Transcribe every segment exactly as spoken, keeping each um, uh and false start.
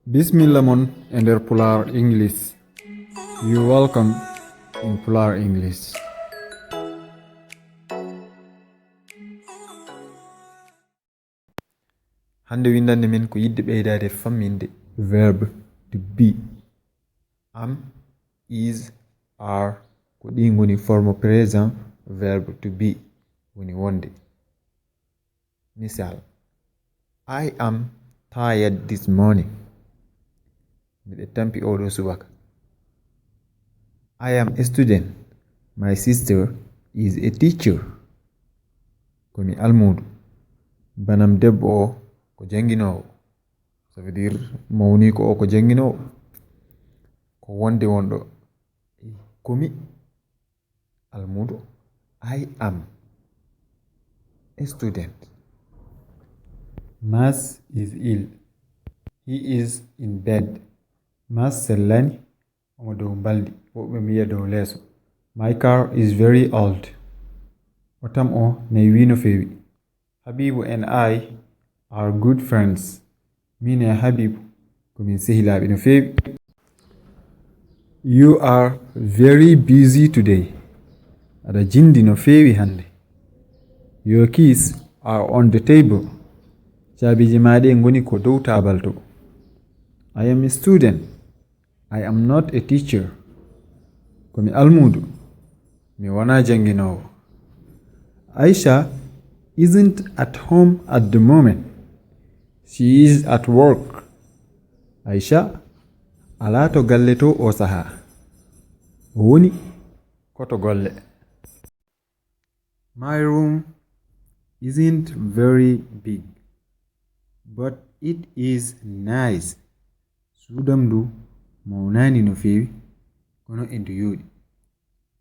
Bismilla mon e nder Pulaar English. You welcome in Pulaar English. Hannde winndannde men ko yiɗde ɓeydaade famminde verbe to be. Am, is, are, ko ɗi ngoni forme présent verbe to be, woni wonde. Misal, I am tired this morning. Miɗo tampi oɗo subaka. I am a student. My sister is a teacher. Ko mi almuudo. Banam debbo o ko jannginoowo. Ça veut dire mawniiko o ko jannginoowo. Ko wonde wonɗo. Ko mi almuudo. I am a student. Mas is ill. He is in bed. Mas sellani, omo dow mbaldi, woɓɓe mbiya dow leeso. My car is very old. Otam o naywii no feewi. Habibu and I are good friends. Min e Habibu ko min sehilaaɓe no feewi. You are very busy today. Aɗa jindi no feewi hannde. Your keys are on the table. Caabiiji maa ɗe ngoni ko dow taabal to. I am a student. I am not a teacher. Ko mi almuudo. Mi wonaa jannginoowo. Aisha isn't at home at the moment. She is at work. Aisha alaa to galle to o sahaa. O woni ko to golle. My room isn't very big, but it is nice. Suudam ndu mawnaani no feewi, kono e ndu yooɗi.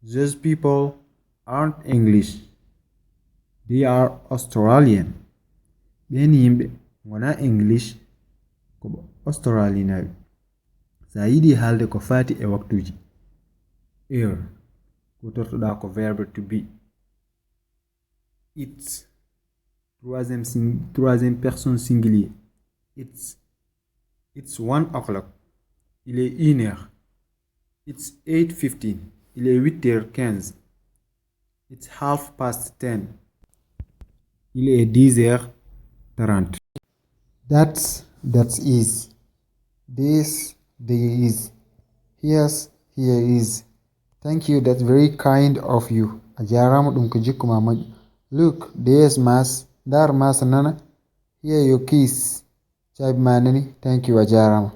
Those people aren't English. They are Australian. Ɓeen yimɓe ngonaa English, ko ɓe Australianaaɓe. So a yiɗi haalde ko faati e waktuuji, heure, kuutortoɗaa ko verbe to be. It's troisième, sing, troisième personne singulier. It's, it's one o'clock. Il est une heure. It's eight fifteen. Il est huit heures quinze. It's half past ten. Il est dix heures trente. That's, that's is. This, there is. Here's, here is. Thank you, that's very kind of you. A jaaraama, ɗum ko jikku ma moƴƴo. Look, there's Mas. Ndaar Mas nana. Here your keys. Caabi ma nani. Thank you, a jaaraama.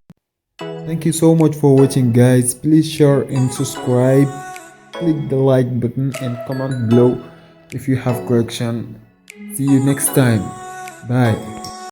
Thank you so much for watching, guys. Please share and subscribe. Click the like button and comment below if you have correction. See you next time. Bye.